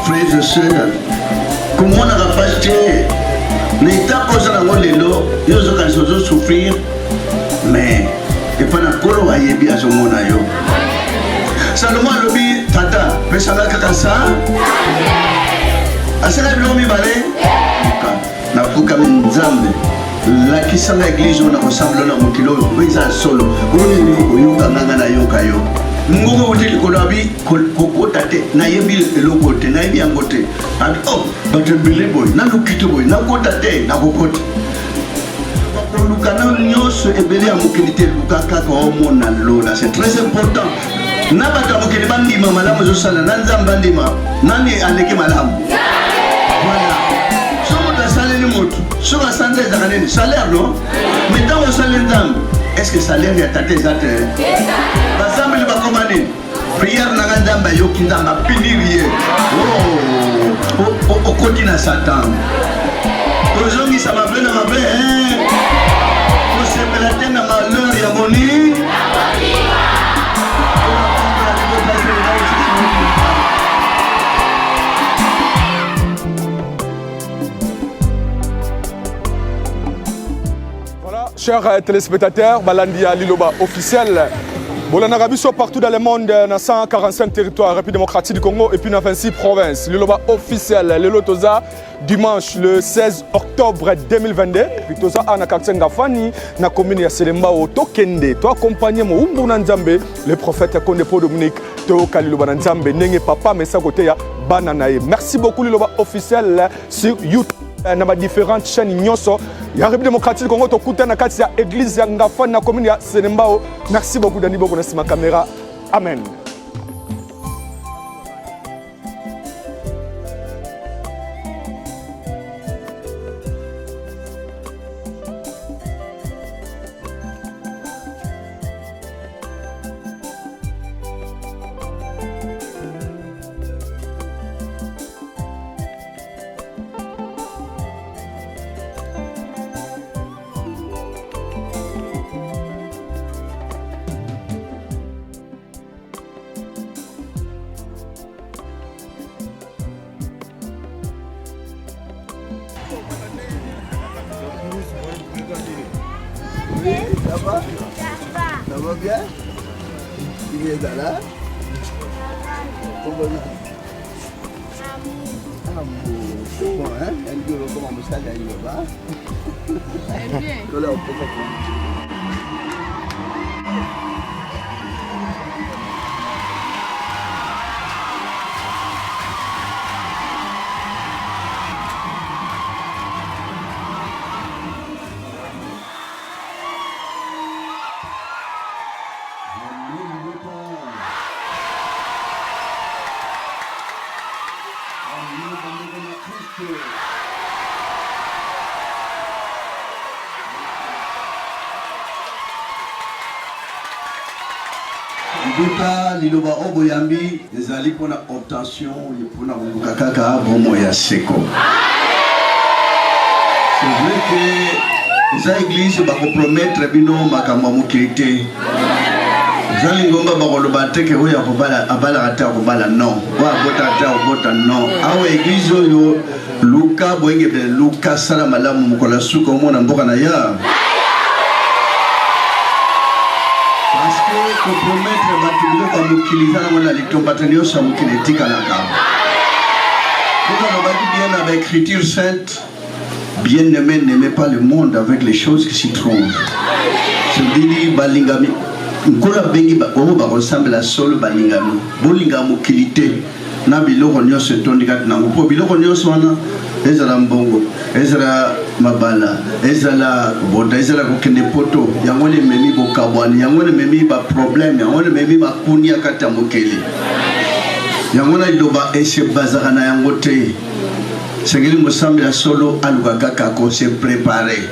Frères et sœurs, komonaka mpasi te na etape oza nango lelo, yo ozokanisa ozosouffrir, mais epai na Nkolo ayebi, azomona yo. Salomo alobi, tata, pesanga kaka sa asala biloko mibale. Nafukami, Nzambe, lakisanga eglize oyo nakosambela na mokili oyo, oyo eza solo, oyo oyoka nganga, nayoka yo. Ngongo euti likolo, abi kokota te, nayebi eloko te, nayebi yango te. Abi o oh, bato ebele boye, naluki te boye, nakota te, nakokota. Koluka na nyonso ebele ya mokili te, luka kaka omona lola, c'est très important. Na bato ya mokili bandima malamu ezosala na Nzambe, bandima nani aleki malamu. Voilà, so moto asaleli motu, soki asanza ezalaka nini? Salaire, non? Mais ntango osaleli Nzambe, est ce que salaire ya tata eza te? Basambeli bakoma nini? Prière na nga, Nzambe ayoki, Nzambe apunir ye. Oh, okoti na Satan. Kozongisa mabe na mabe, kosepela te na malheur ya moni. Voilà, chers téléspectateurs, balandi ya Liloba officiel. Bolandaka biso partout dans le monde, na 145 territoires République démocratique du Congo et puis na 26 provinces. Liloba officiel, lelo toza dimanche le 16 octobre 2022. Puis toza na quartier Ngafani, na commune ya Selembao, tokende, to accompagner moumbu na Nzambe, le prophète Konde Po Dominique, toyoka liloba na Nzambe ndenge papa mesa koteya bana na ye. Merci beaucoup Liloba officiel sur YouTube na ba différentes chaînes nyonso ya République démocratique du Congo. Tokuta na kati ya église ya Ngafani na commune ya Selembao. Merci beaucoup Dani Boko na nsima caméra. Amen. Oui, ça va? Ça va bien? Tu es là? Comment Amour. Bon, hein? Comment mosali ya liloba? Tola opesa. Libota, liloba oyo boyambi ezali mpona obtention, mpona koluka kaka bomoi ya seko. C'est vrai que eza église bakopromettre bino makambo ya mokili te, eza lingomba bakoloba te ke oyo abalaka te akobala, non, oyo abotaka te akobota, non. Awa église oyo, luka boyengebele, luka sala malamu, mokolo ya suka omona mboka na ya. Parce que kopromettre bato biloko ya mokili eza nango na litomba te, nyonso ya mokili etikalaka. Soki alobaki bien na baécriture sainte: "Bien aimé, n'aimez pas le monde avec les choses qui s'y trouvent." Sebili balingami, Nkolo abengi oyo bakosambela solo. Balingami, bolinga mokili te na biloko nyonso etondi kati nango, mpo biloko nyonso wana, ezala mbongo, ezala mabala, ezala kobota, ezala kokende poto, yango wana ememi bokabwani, yango wana ememi baproblème, yango wana ememi bakuni ya kati ya mokili. Yango wana liloba ese bazaka na yango te. Sengeli mosambela solo aluka kaka kose préparer,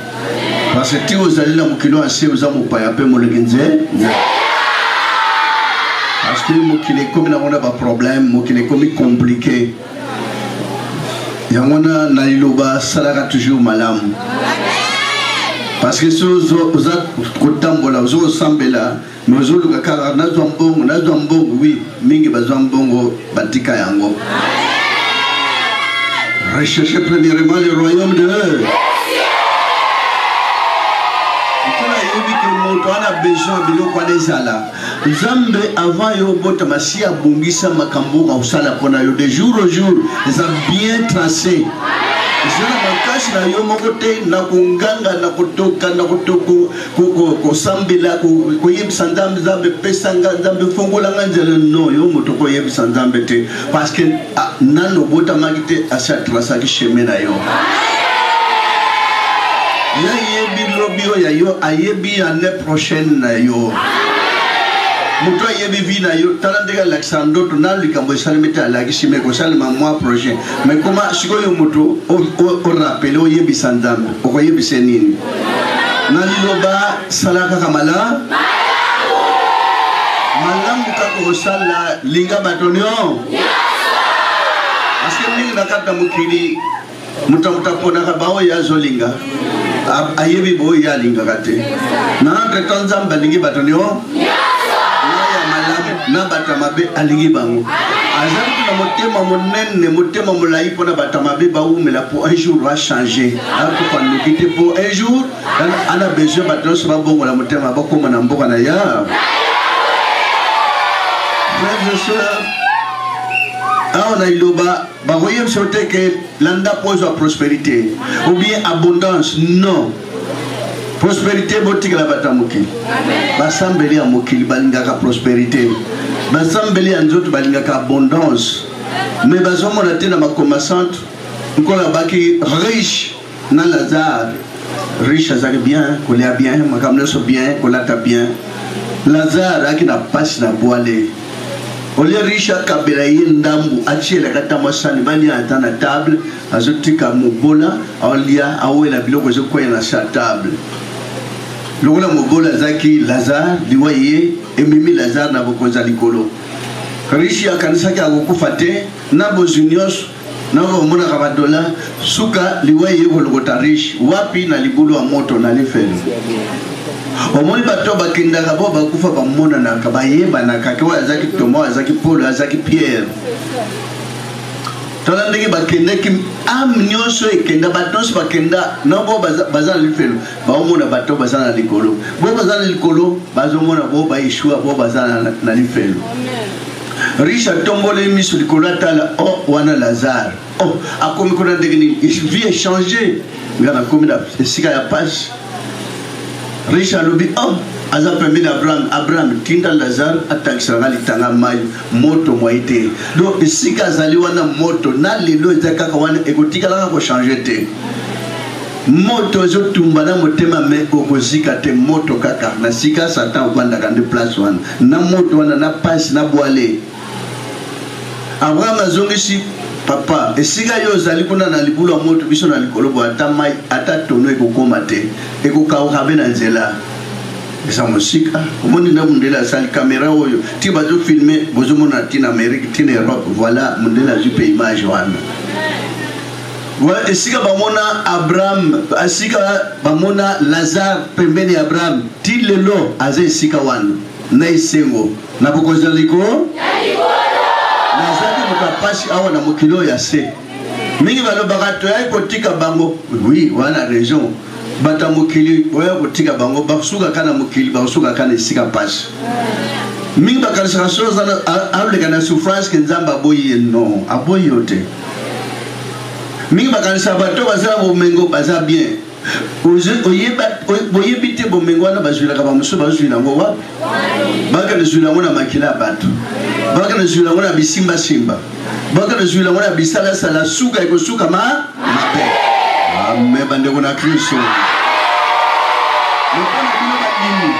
parce que ti ozali na mokili oyo ase, oza mopaya mpe moleki nze, parce que mokili ekomi nango na baproblème, mokili ekomi compliqué. Yango wana na liloba, salaka toujours malamu, parce que so oza kotambola, oza kosambela, mais ozoluka kaka nazwa mbongo, nazwa mbongo, oui, mingi bazwa mbongo batika yango. Recherchez premièrement le royaume de Nkolo ayebi ke moto ana besoin ya biloko wana ezala. Nzambe avant yo obotama si abongisa makambo oyo akosala mpo na yo de jour au jour, eza bien tracé. Eza na makasi na yo moko te na konganga na kotoka na kotoko kosambela koyebisa Nzambe, Nzambe pesa nga, Nzambe fongola nga nzela. Non, yo moto koyebisa Nzambe te parce que ah, nanu obotamaki te asi atrasaki chemin na yo. Ye ayebi lobi oyo ya yo, ayebi année prochaine na yo. Moto ayebi vie na yo, tala ndenge alakisa ndoto na likambo esalemi te, alakisi me ekosalema mois prochain. Mais koma sikoyo moto orapele oyebisa Nzambe, okoyebisa nini? Na liloba sala kaka mala malamu kaka osala linga bato nio parce que mingi na kati na mokili moto moto aponaka baoyo azolinga ayebi boyo ye alingaka te na entre temps Nzambe alingi bato nio na ya malamu na bato ya mabe alingi bango. Aza kutu na motema monene, motema molai mpo na bato ya mabe bawumela mpo un jour bachange, akofa noki te mpo un jour ana besoin bato nyonso babongola motema bakóma na mboka na ya. Frères et sœurs, awa na liloba bakoyebisa yo te ke landa mpo ozwa prospérité ou bien abondance. Non, prospérité botikela bato ya mokili. Basambeli ya mokili balingaka prospérité, basambeli ya nzoto balingaka abondance, mais bazomona te na makoma centre. Nkolo abaki riche na Lazare. Riche azalaki bien, kolia bien, makambo nyonso bien, kolata bien. Lazare ayaki na pasi na bwale. Olie riche akabela ye ndambu, atielaka ata mwa sani balia ata na table, azotika mobola aolia, awela biloko ezokwea na sa table. Lokola mobola azalaki Lazare, liwa ye ememi Lazare na bokonzi ya likolo. Riche akanisaki akokufa te na bozwi nyonso na omonaka badola, suka liwa eye kolokota riche wapi? Na libulu ya moto na lifelo. Omoni bato bakendaka bo bakufa bamonanaka, bayebanaka ke oyo azalaki Toma, oyo azalaki Paul, oyo azalaki Pierre. Tala ndenge bakendaki, ame nyonso ekenda, bato nyonso bakenda na bo baza na lifelo, baomona bato baza na likolo, bo baza na likolo bazomona bo baeshua, bo baza na lifelo. Riche atomboli miso likolo, atala, oh, wana Lazare. Oh, akomi kuna ndenge nini? Vie echange, nga nakomi na esika ya pasi. Riche alobi, oh, aza pembeni ya Abraham. Abraham, tinda Lazare atakisela nga litanga mai, moto mwai te. Donc esika azali wana moto na lelo eza kaka wana, ekotikalaka kochange te. Moto ezotumba na motema me okozika te, moto kaka na sika Satan ovandaka nde place wana na moto wana na pasi na bwale. Abraham azongisi, papa, esika yo ozali kuna na libulu ya moto, biso na likolo boye ata mai ata tono ekokoma te, ekokauka be na nzela, eza mosika. Omoni nde mondele asali kamera oyo ti bazofilme, bozomona ti na Amérique ti na Europe. Voilà, mondele azwi mpe image wana. Esika bamona Abraham, esika bamona Lazare pembeni ya Abraham, ti lelo aza esika wana na esengo na bokonzi na likolo. Nazali moto ya pasi awa na mokili oyo ya se. Mingi balobaka toyaki kotika bango. Oui, wana raison. Bato ya mokili oya kotika bango, basukaka na mokili, basukaka na esika pasi. Mingi bakanisaka soki aleka na souffrance ke Nzambe aboyi ye. Non, aboyi yo te. Mingi bakanisaka bato baza na bomengo baza bien. Boyebi te bomengo wana bazwilaka, bamosusu bazwila yango wapi? Bakende zwila yango na makila ya bato, bakende zwila yango na bisimbasimba, bakende zwila yango na bisalasala, suka ekosuka ma mabe. Amen, bandeko na Kristo. Lokola bino bandimi,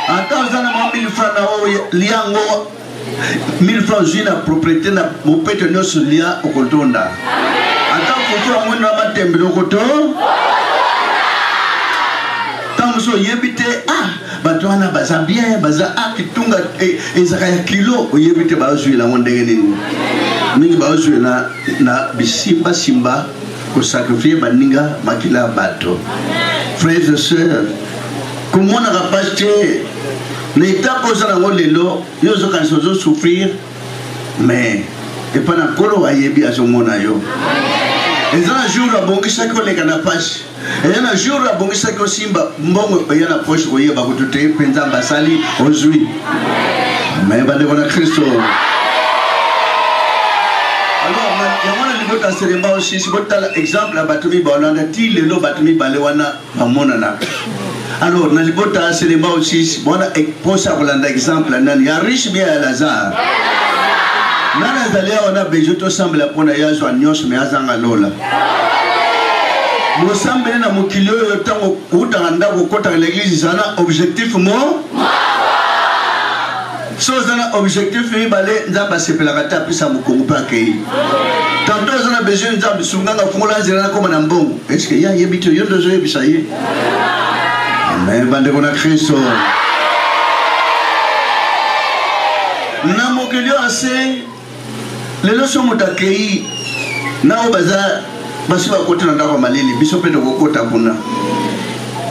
ata oza na mwa 1000 francs na oyo, lia yango 1000 francs ozwi na propriété na mopeto nyonso, lia okotonda. Ata fufu ya mwindu na matembele okoto. Ntango mosusu oyebi te, ah, bato wana baza bien, baza, ah, kitunga ezaka ya kilo, oyebi te bazwila yango ndenge nini. Mingi bazwila na bisimbasimba, kosakrifie baninga, makila ya bato. Frères et sœurs, komonaka pasi te na etape oza nango lelo. Yo ozokanisa ozosouffrir, mais epa na Nkolo ayebi, azomona yo. Eza na jour abongisaki oleka na pasi, eza na jour abongisaki osimba mbongo eya na poche, oyeba kutu te mpe Nzambe asali ozwi. Me bandeko na Kristo, alors yango na libota Selembao osisi botala exemple ya bato mibale olanda ti lelo, bato mibale wana bamonanaka. Alors na libota Selembao osisi bona posa kolanda exemple ya nani? Ya riche bien ya Lazare? Nani azali awa na besoin tosambela mpo na ye azwa nyonso me azanga lola? Bosambeli na mokili oyo, ntango outaka ndako okotaka na eglise, ezala na objectif mo. So oza na objectif mibale, Nzambe asepelaka te, apesa mokongo mpe akei. Tanto oza na besoin, Nzambe sunganga, fungola nzela nakoma na mbongo, eske ye ayebi te? Yo nde ozoyebisa ye. Amen, bandeko na Kristo. Na mokili oyo ase lelo, so moto akei na oyo baza basi bakoti na ndako ya malili, biso mpe tokokota kuna.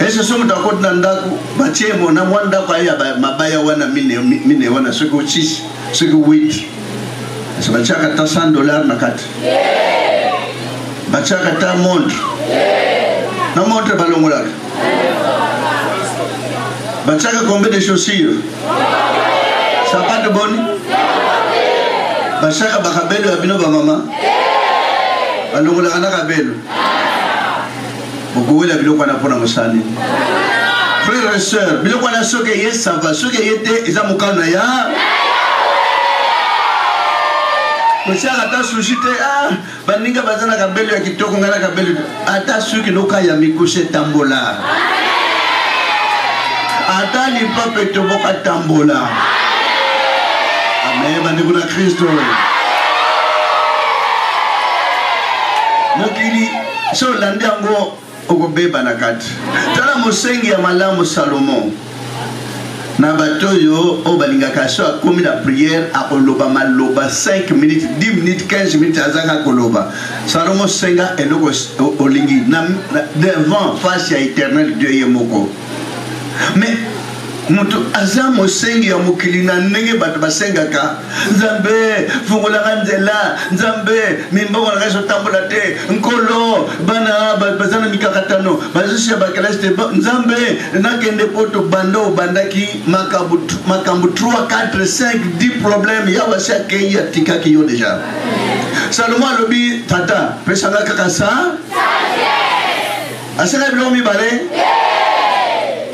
Ese so moto akoti na ndako, batie mo na mwa ndako aye ya mabaya wana mine wana, soki 6, soki 8, ese batiaka ata 100 $ na kati, batiaka ata montre na montre, balongolaka, batiaka combien de chaussures, sapato boni, batiaka bakabelo ya bino bamama, balongolaka na kabelo. Bokowela biloko wana mpona mosala nini? Frère et sœur, biloko wana soki eye, ça va, soki eye te, eza mokano na ya kotiaka ata susi te. Ah, baninga baza na kabelo ya kitoko, ngai na kabelo ata suki noka ya mikuse. Tambola ata lipape toboka, tambola. Amen, bandeko na Kristo. Mokili so olandi yango, okobeba na kati. Tala mosengi ya malamu Salomo. Na bato oyo oyo balingaka, so akomi na prière, akoloba maloba 5 minutes, 10 minutes, 15 minutes, azaka koloba. Salomo, senga eloko olingi na devant face ya Éternel Dieu ye moko. Mais moto aza mosengi ya mokili na ndenge bato basengaka: Nzambe, fungolaka nzela, Nzambe, mimbongo na ngai ezotambola te, Nkolo, bana baza na mikakatano, bazosia bakelasi te, Nzambe, nakende poto. Banda obandaki makambo 3, 4, 5, 10 problème, yawe asi akei, atikaki yo déjà. Salomo alobi: "Tata, pesanga kaka sa." Asengaki biloko mibale.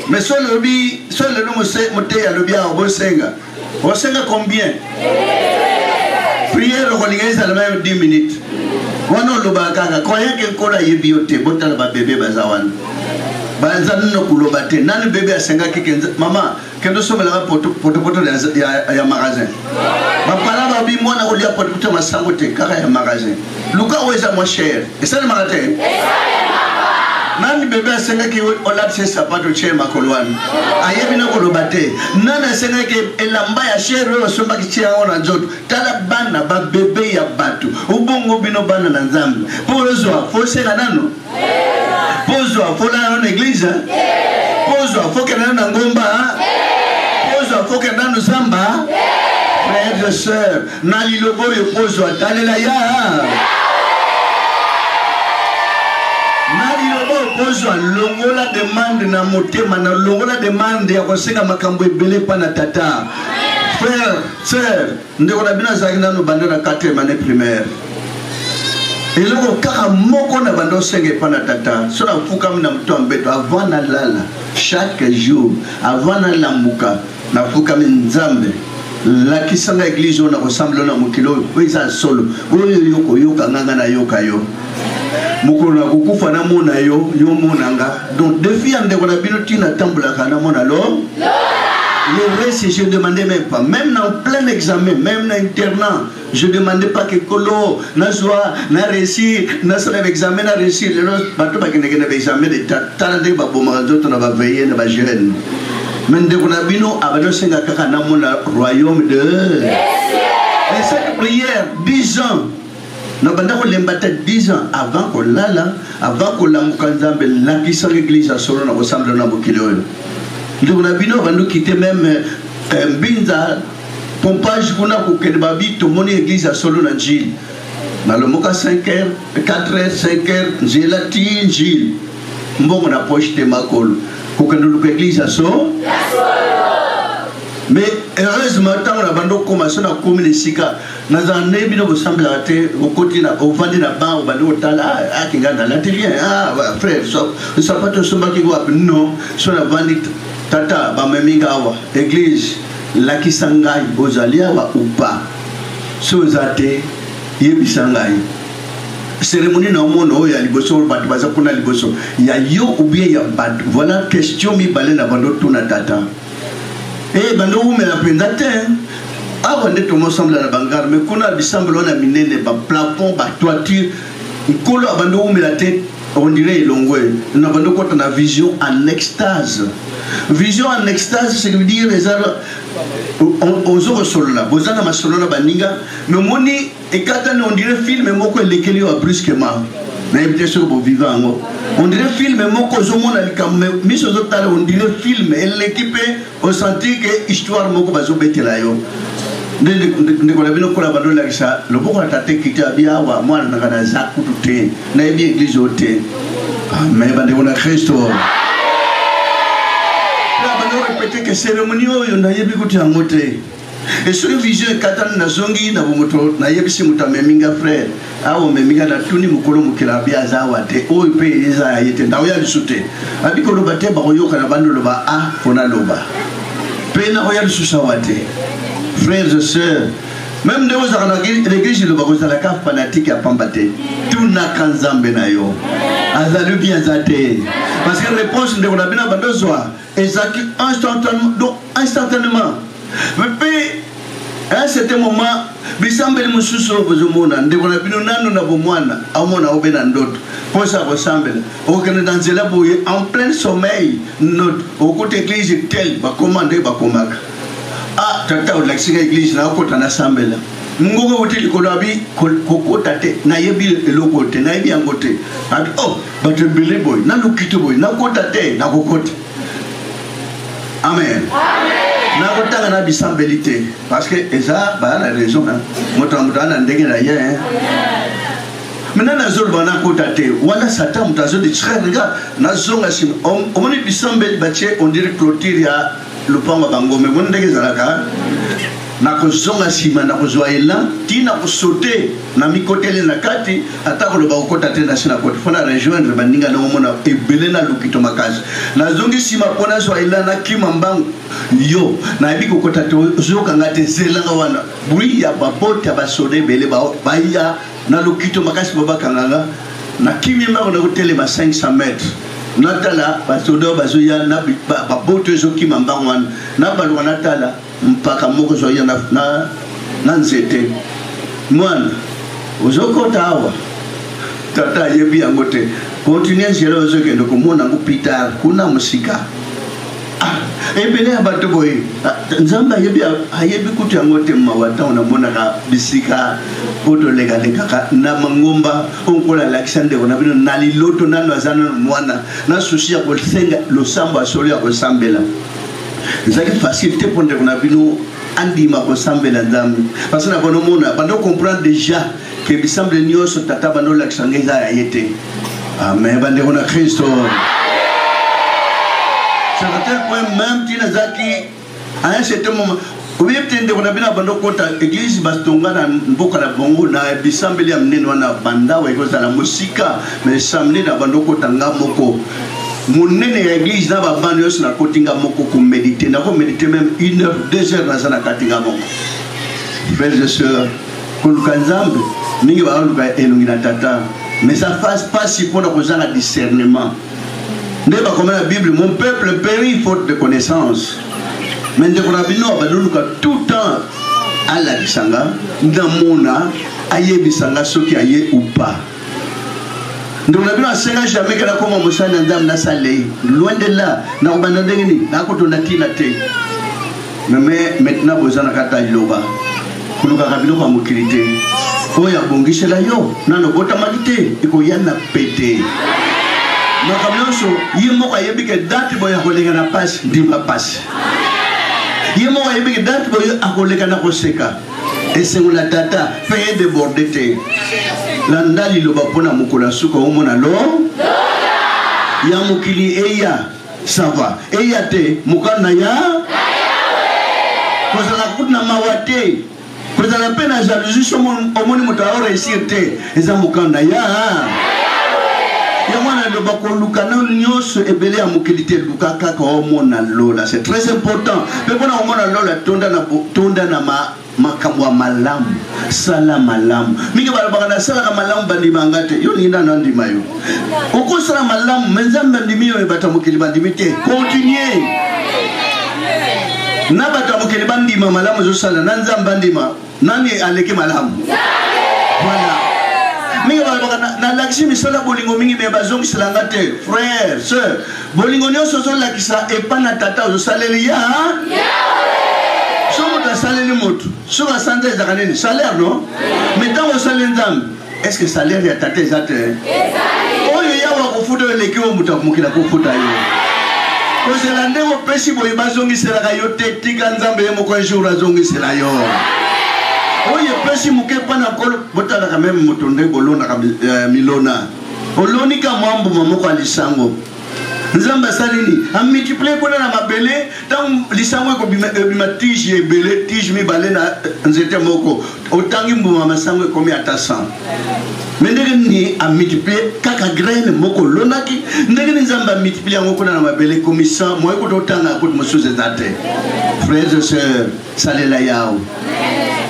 Mais so olobi, so lelo moteyi alobi awa: "Bosenga." Osenga combien? Prière okolinga ezala même 10 minutes wana, olobaka kaka croyant ke Nkolo ayebi yo te. Botala babebe baza wana, baza nino koloba te. Nani bebe asengaki ke mama kende osomelaka potopoto ya magasin? Bapala babi mwana kolia potopoto ya masango te, kaka ya magasin, luka oyo eza moins cher. Esalemaka te. Nani bebe asengaki olatisa sapato tie makolo wana? Ayebi na koloba te. Nani asengaki elamba ya cher oyo osombaki, tie yango na nzoto? Tala bana babebe ya bato. Obongo bino bana na Nzambe, mpo ozwa, faut osenga nano. Mpo ozwa, faut olala nano église. Mpo ozwa, faut okende nano na ngomba. Mpo ozwa, faut okende nano zamba. Frère et sœur, na liloba oyo, mpo ozwa, talela ya na liloba oyo, mpo ozwa, longola demande na motema na longola demande ya kosenga makambo ebele mpa na tata. Frère, sœur, ndeko na bino azalaki nano banda na 4e année primaire, eloko kaka moko na banda osenga epa na tata: so nafukami na moto ya mbeto avant nalala, chaque jour avant nalambuka, nafukami: "Nzambe, lakisanga église oyo nakosambela na mokili oyo, oyo eza solo, oyo yo koyoka nganga, nayoka yo mokolo na kokufa, namona yo, yo monanga." Donc défi ya ndeko na bino, ntina atambolaka namona lo. Le reste, je ne demandais même pas. Même en plein examen, même dans internat, je ne demandais pas que kolo, nazwa, na réussir, nasala examen, na réussir. Lelo bato bakendeke na examen d'état, tala ndenge babomaka nzoto na baveille na bajeune. Mais ndeko na bino abandi osenga kaka namona royaume de. Et cette prière, 10 ans, na banda kolemba te, 10 ans, avant kolala, avant kolamuka: "Nzambe, lakisanga église ya solo na kosambela na mokili oyo." Ndeko na bino bandi okite même Mbinza pompage kuna, kokende, babi: "Tomoni église ya solo na Njili." Nalomoka 5 heures, 4 heures, 5 heures, nzela ti njili. Mbongo na poche te makolo. Kokende luka église ya so? Mais heureusement ntango na bando okoma so nakomi na esika nazala nde bino bosambelaka te okoti na ovandi na ban obandi kotala ah, akinga ah, nalati bien ah, frère sapato osombaki wapi non so navandi tata bamemi nga awa église lakisa ngai ozali awa ou pas so oza te yebisa ngai cérémonie na omona oyo ya liboso oyo bato baza kuna liboso ya yo ou bien ya bato voilà question mibale na bando tuna tata e eh, bando wumela mpenza te awa nde tomosambela na bangare me kuna bisambelo wana minene baplafond batoiture nkolo abandi owumela te on dirait elongwe na bandi okota na vision en extase vision en extase ce qui veut dire eza ozo kosolola boza na masolo na baninga me omoni ekatani on dirait film moko elekeli yo brusquement nayebi te soki boviva yango on dirait film moko ozomona likambo me miso ozotala on dirait film eleki mpe osentir ke histoire moko bazobetela yo nde ndeko na bino kola bando olakisa loboko na tata ekiti abi awa mwana nanga naza kutu te nayebi eglize oyo te amen bandeko na kristo bando repete ke cérémonie oyo nayebi kutu yango te e soki vision ekatani nazongi na bomoto nayebisi moto amemi nga frère awa omemi nga natuni mokolo mokili abi aza awa te oyo mpe eza ya ye te nakoya lisusu te abi koloba te bakoyoka na bandi oloba a ah, mpo naloba mpe nakoya lisusu awa te frères et sœurs meme ndenge ozalaka na l'église eloba kozalaka fanatique ya pamba te tunaka nzambe na yo azali bien aza te parce que réponse ndeko na bino bando ozwa ezalaki instantanément donc instantanément mpe à un certain moment bisambeli mosusu oyo bozomona ndeko na bino nano na bomwana amona obe na ndoto mposa kosambela okokende na nzela boye en plein sommeil ndoto okuta eglise tel bakoma nde bakomaka ah tata olakisi nga eglise nakokota nasambela mongongo euti likolo abi kokota te nayebi eloko te nayebi yango te abi oh bato ebele boye naluki te boye nakota te nakokota amen nakotanga na bisambeli te parce que eza baya na raison moto na moto aa na ndenge na ye maintenant nazoloba nakota te wana satan moto azodistraire nga nazonga nsima omoni bisambeli batie on dirait clôture ya Lopango ya bangombe omoni ndenge ezalaka nakozonga nsima nakozwa elan ti nakosote na mikoteli na kati ata koloba kokota te nasi nakoti mpo na rejoindre baninga ndenge omona ebele na lokito makasi nazongi nsima mpo nazwa elan nakima mbangu yo nayebi kokota te ozoyoka nga te zelanga wana bruit ya babote ya basoda ebele baya na lokito makasi mpo bakanga nga nakimi mbango nakotelema 500 mètres natala basoda oyo bazoya na baboto ezokima mbango wana nabaluka natala mpaka moko ezoya na, na, na nzete mwana ozokota awa tata ayebi yango te kontinue nzela ozokende komona yango pitar kuna mosika Ah, ebele ya bato boye ah, nzambe ayebi ayebi kutu yango te mawa ntango namonaka bisika oyo tolekalekaka na mangomba oyo nkola alakisa ndeko na bino na liloto nano aza nano mwana na susi ya kosenga losambo ya solo ya kosambela ezalaki facile te mpo ndeko na bino andima kosambela nzambe parce na bano mona bando comprendre déjà ke bisambele nyonso tata bando olakisa ngai eza ya ye te amen bandeko na kristo c'est point même ntina ezalaki à un certain moment oyebi te ndeko na bino abanda okota eglise batonga na mboka na bango na bisambeli ya minene wana bandawa ekozala mosika mais samedi na banda okota nga moko monene ya eglise na babana nyonso nakoti nga moko komedite nakomedite meme une heure deux heures naza na kati nga moko frères et sœurs koluka nzambe mingi baoluka elongi na tata mais ça face pasi mpona kozanga discernement nde bakoma na bible mon peuple périt faute de connaissance mais ndeko na bino abandoluka tout temps alakisa nga namona ayebisa nga soki aye ou pas ndeko na bino asenga jamais ke nakoma mosali na nzambe nasala ye loin de là nakobanda ndenge nini nakotonda ntina te mais maintenant boza na kati ya liloba kolukaka biloko ya mokili te oyo abongisela yo nano obotamaki te ekoya na pete makambo nyonso ye moko ayebi ke date boye akoleka na pasi ndima pasi ye moko ayebi ke date boye akoleka na koseka. Esengo na tata mpe edeborde te. Landa liloba mpo na mokolo ya suka omona lo ya mokili eya ça va eya te mokano na ya kozala kutu na mawa te kozala mpe na jalousie so omoni moto ao réussir te eza mokano na ya yango wana loba koluka no nyonso ebele ya mokili te luka kaka omona lola c'est très important mpe mpona komona lola tonda na, tonda na ma, makambo ya malamu sala malamu mingi balobaka nasalaka malamu bandima nga te yo olingi nano andima yo okosala malamu me nzambe andimi yo bato ya mokili bandimi te continue na bato ya mokili bandima malamu ezosala na nzambe andima nani aleki malamu voilà mingi balobaka nalakisi misala bolingo mingi me bazongisela nga te frère sœur bolingo nyonso ozolakisa epa na tata ozosaleli ya so moto asaleli moto soki asanza ezalaka nini salaire no mais ntango osaleli nzambe est ce que salaire ya tata eza te oyo yawe akofuta oyo eleki oyo moto mokili akofuta yo kozela ndenge opesi boye bazongiselaka yo te tika nzambe ye moko un jour azongisela yo oyo epesi moke mpa na nkolo botalaka meme moto nde bolonaka eh, milona oloni ka mwa mbuma moko ya lisango nzambe asali nini amultiplie kuna na mabele ntango lisango ekobima ebima tige ebele tige mibale na nzete moko otangi mbuma masango ekomi ata 100 me ndenge nini amultiplie kaka graine moko olonaki ndenge nini nzambe amultiplie yango kuna na mabele ekomi 100 moye kuta otanga kutu mosusu eza te frères et sœurs salela yawe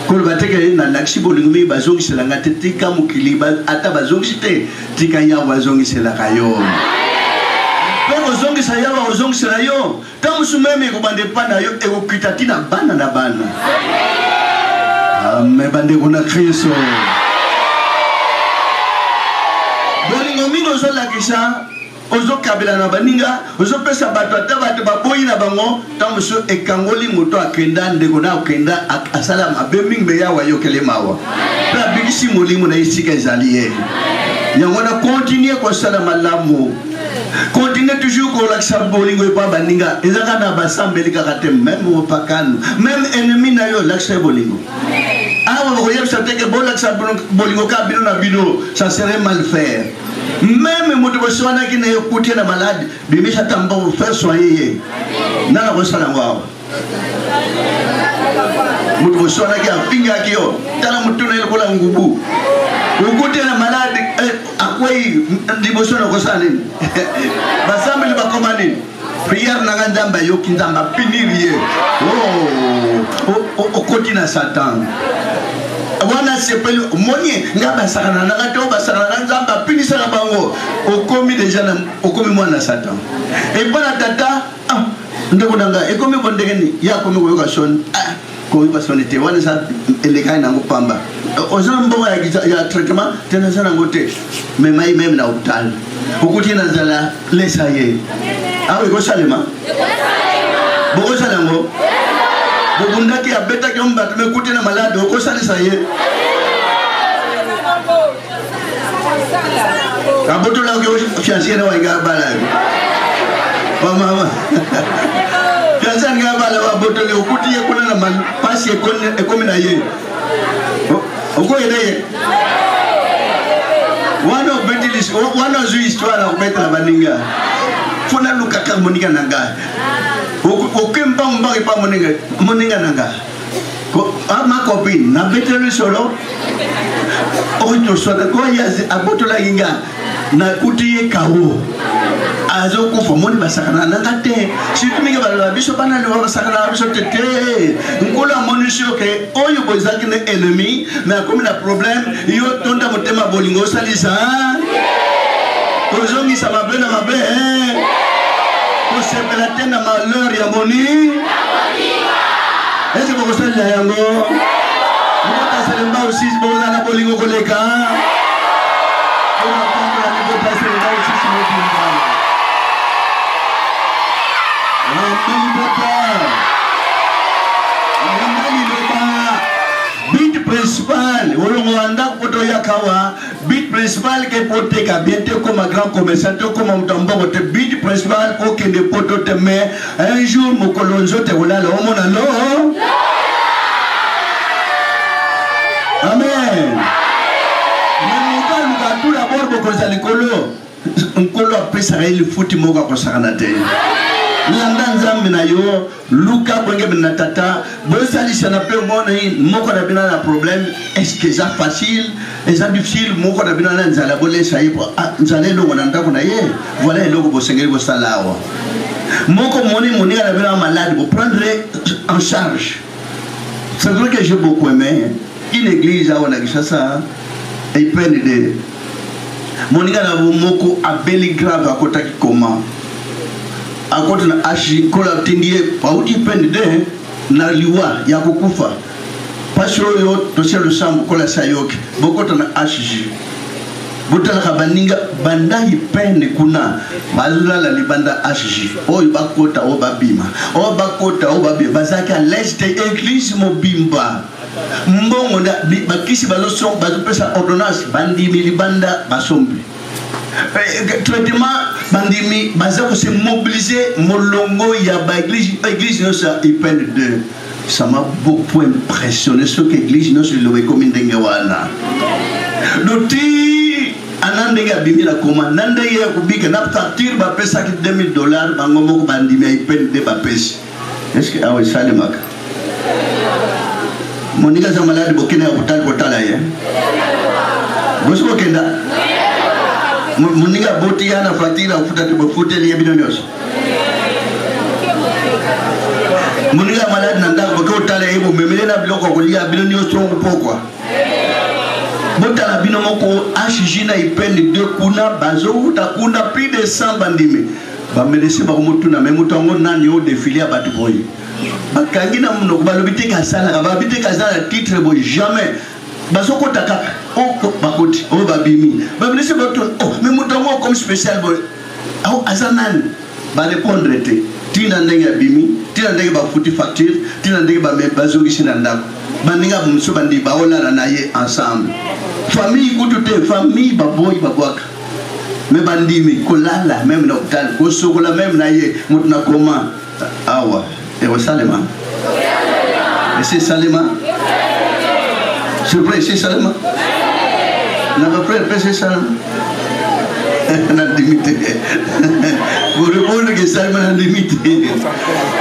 koloba te ke nalakisi bolingo mingi bazongisela nga te tika mokili ata bazongisi te tika yawe azongiselaka yo mpe kozongisa yawe akozongisela yo ntango mosusu meme ekobanda epai na yo ekokita ti na bana na bana ame bandeko na kristo bolingo mingi ozolakisa ozokabela na baninga ozopesa bato ata bato baboyi na bango ntango mosusu ekangoli moto akenda ndeko na akenda asala mabe mingi me yawe ayokeli mawa mpe abikisi molimo na esika ezali ye yango wana kontinue kosala malamu kontinue toujours kolakisa bolingo epa baninga eza kaka na basambeli kaka te meme mopakano meme ennemi na yo lakisa ye bolingo awa bakoyebisa te ke bolakisa bolingo kaka bino na bino ça serait mal faire meme moto boswanaki na ye okuti ye na malade bimisa ata mbongo faire soigner ye nani akosala yango awa moto boswanaki afingaki yo tala motu na ye lokola ngubu okuti ye na malade eh, akwei liboso na okosala nini basambeli bakoma nini priere na nga nzambe ayoki nzambe apinir ye oh, okoti na satan wana sepeli omoni nga basakana nanga te oyo basakana na nzambe apinisaka bango okomi deja na okomi mwana satan epa na tata ah, ndeko na ngai ekomi bo ndenge nini ye akomi koyoka soni ah, koyoka soni te wana eza elekaki nango pamba oza na mbongo ya traitement te naza nango te mema ye meme na hôpital okuti na nzala lesa ye awa ekosalema bokosala yango bobundaki abetaki yo bato mekuti na malade okosalisa ye abotolaki fiancie na wainga abala yo bamama fiancie alingi abala abotoli okuti ye kuna na mpasi ekomi na ye okoyede ye wana obeti wana ozwi histoire ya kobetela baninga fo naluka kaka moninga na ngai oke mbangu mbangu epa moninga na ngai ah, ma copine nabeteli lisolo oyo toswaka koye abotolaki nga nakuti ye kawo azokufa omoni basakana nanga te surtout mingi baloba biso bana liwa basakana na biso te te nkolo amonisi yo ke oyo boye ezalaki na ennemi mais akomi na problème yo tonda motema bolingo osalisa kozongisa mabe na mabe kosepela te na malheur ya moni ese bokosalela yango bokotaselemba osisi bokozala na bolingo koleka But principal olongola ndako mpo toyaka awa but principal ke mpo oteka bien te okoma grand commerçant te okoma moto ya mbongo te but principal okende poto te mais un jour mokolo nzoto ekolala omona lo Bokonzi ya likolo, Nkolo apesaka ye lifuti moko akosakana te. Landa Nzambe na yo, luka boyengebene na Tata, bosalisana mpe omoni moko na bino na problème, est-ce que eza facile, eza difficile, moko na bino na nzala bolesa ye po ah, nzala elongo na ndako na ye, voilà eloko bosengeli kosala awa. Moko moni moninga na bino ya malade, bo prendre en charge. C'est vrai que j'ai beaucoup aimé une église awa na Kinshasa, IPND. Moninga na moko abeli grave akotaki koma. Akoti na HJ nkolo atindi ye auti IPND na liwa ya kokufa. Pasi oyo tosia losambo nkolo asi ayoki. Bokota na HJ. Botalaka baninga banda ipene kuna bazolala libanda HJ oyo bakota oyo babima oyo bakota oyo babima bazalaki à l'aise te église mobimba mbongo nda bakisi bazopesa ordonnance bandimi libanda basombi eh, traitement bandimi baza kose mobiliser molongo ya baeglise église nyonso ya ipene 2. Ça m'a beaucoup impressionné soki église nyonso liloba ekomi ndenge wana doti ana ndenge abimi na koma na ndenge ya kobika na facture bapesaki 2000 dollars, bango moko bandimi ya ipene nde bapesi. Est-ce awa esalemaka? Moninga aza malade, bokende ya kotala kotala ye, bosi bokenda. Moninga aboti ya na facture afuta te, bofuteli ye bino nyonso. Moninga ya malade na ndako, boke kotala ye, bomemele na biloko ya kolia bino nyonso pokwa. Botala bino moko HJ na ipende de kuna bazowuta kuna plus de 100 bandimi bamelesi bakomotuna me moto yango nani oyo défilé ya bato boye. Bakangi na monoko, balobi te kasalaka, balobi te kaza na titre boye, jamais. Bazokota kaka o bakoti oyo babimi, bamelesi batuna: "Oh, mais moto yango comme spécial boye aza nani?" Barépondre te ntina ndenge abimi, ntina ndenge bafuti facture, ntina ndenge bazongisi na ndako. Baninga mosusu bandi baolala na ye ensemble, famille kutu te, famille baboyi babwaka, mais bandimi kolala même na hôpital, kosokola même na ye moto na koma. Awa ekosalema, esi esalema. S'il vous plaît, esi esalema na bafrère mpe esi esalema. Nandimi te korépondre ke esalema, nandimi te.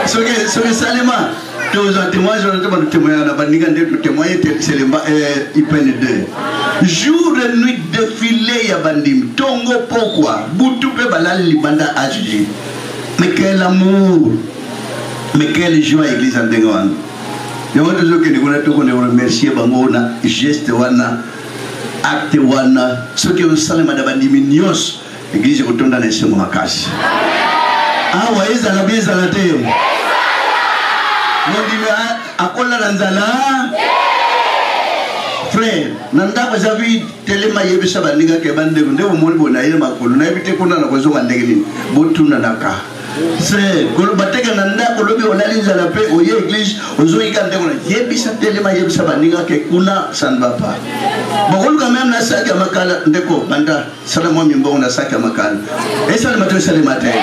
Soki esalema, tozwa témoignage wana te. Bato témoignaka na baninga nde totémoigne Selembao ipene 2, jour et nuit défilé ya bandimi, ntongo pokwa butu mpe balali libanda HG. Mais quel amour, mais quelle joie! Église ya ndenge wana yango tozokende kuna, tokende koremercier bango na geste wana, acte wana. Soki osalema na bandimi nyonso, église ekotonda na esengo makasi. Awa ezala bi ezala te, mondimi akolala nzala. Frère na ndako eza vide, telema, yebisa baninga ke bandeko nde bomoni boye, naye makolo, nayebi te kuna na kozonga ndenge nini. Botunanaka frère, koloba teke na ndako olobi olali nzala mpe oye église ozoyika ndeko na yebisa, telema, yebisa baninga ke kuna ça ne va pas. Bokoluka même na saki ya makala, ndeko banda sala mwa mimbongo na saki ya makala. Esalema to esalema te?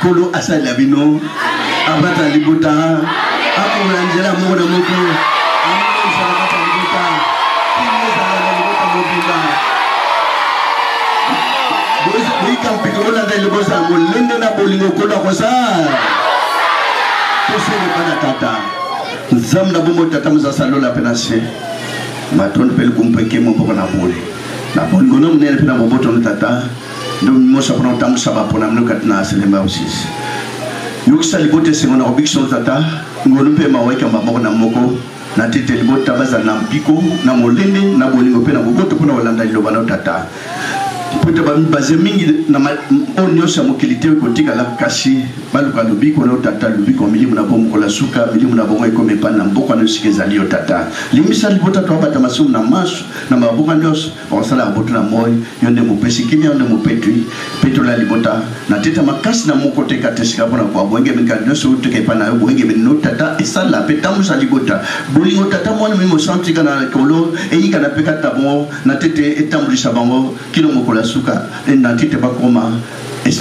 Kolo asalela bino, abata libota, akongola nzela moko na moko, ezala kati ya libota, kini ezala na libota mobimba. Boyika mpiko, bolanda liboso ya molende na bolingo. Kolo akosala. Tosenga na Tata Nzambe na bomoi, Tata mozasa lola mpe na se, matondo mpe likumu mpe nkembo mpo na bole na bolingo no monene mpe na boboto no. Tata, ndo mimosa mpona kotambusa bapona mino kati na Selembao 6. Yokisa libota esengo na kobikisa no. Tata, ngolu mpe mawa ekamba moko na moko na tete libota bazala na mpiko na molende na bolingo mpe na boboto mpona kolanda liloba no. Tata, po ete baze mingi na oyo nyonso ya mokili te kotikala, kasi baluka lobiko na yo. Tata, lobiko milimo na bongo mokolo ya suka, milimo na bongo ekomi epai na mboka na esika ezali yo. Tata, limbisa libota, toabata masumu na maso na maboka nyonso bakosalaka boto na moi. Yo nde mopesi kimia, yo nde mopetwi petola libota na teta makasi na moko te kati esika mpona kwa boyengebeni kati nyonso otoka epai na yo. Boyengebeni no Tata esala mpe tambusa libota bolingo. Tata, Mwana, Molimo Santu tika na likolo eyika na mpe kati na bango na tete etambulisa bango kino mokolo ya suka na tete bakoma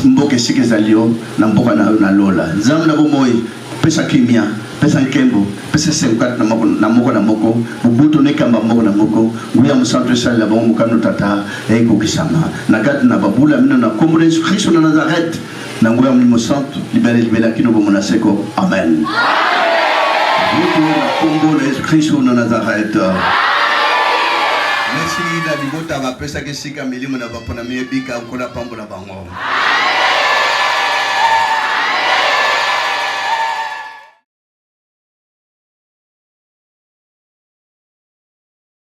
mboka esika ezali yo na mboka na yo na lola. Nzambe na bomoi, pesa kimia, pesa nkembo. Pesa esengo kati na moko na moko na moko, boboto na ekamba moko na moko, nguya mosantu esalela bango mokano Tata ekokisama na kati na babula mino na nkombo na Yesu Kristo na Nazareth na nguya Molimo Santu libela libela kino bomoi na seko. Amen. Boto na nkombo na Yesu Kristo na Nazareth. Merci na libota bapesaki esika milimo na baponami ebika, Nkolo apambola bango.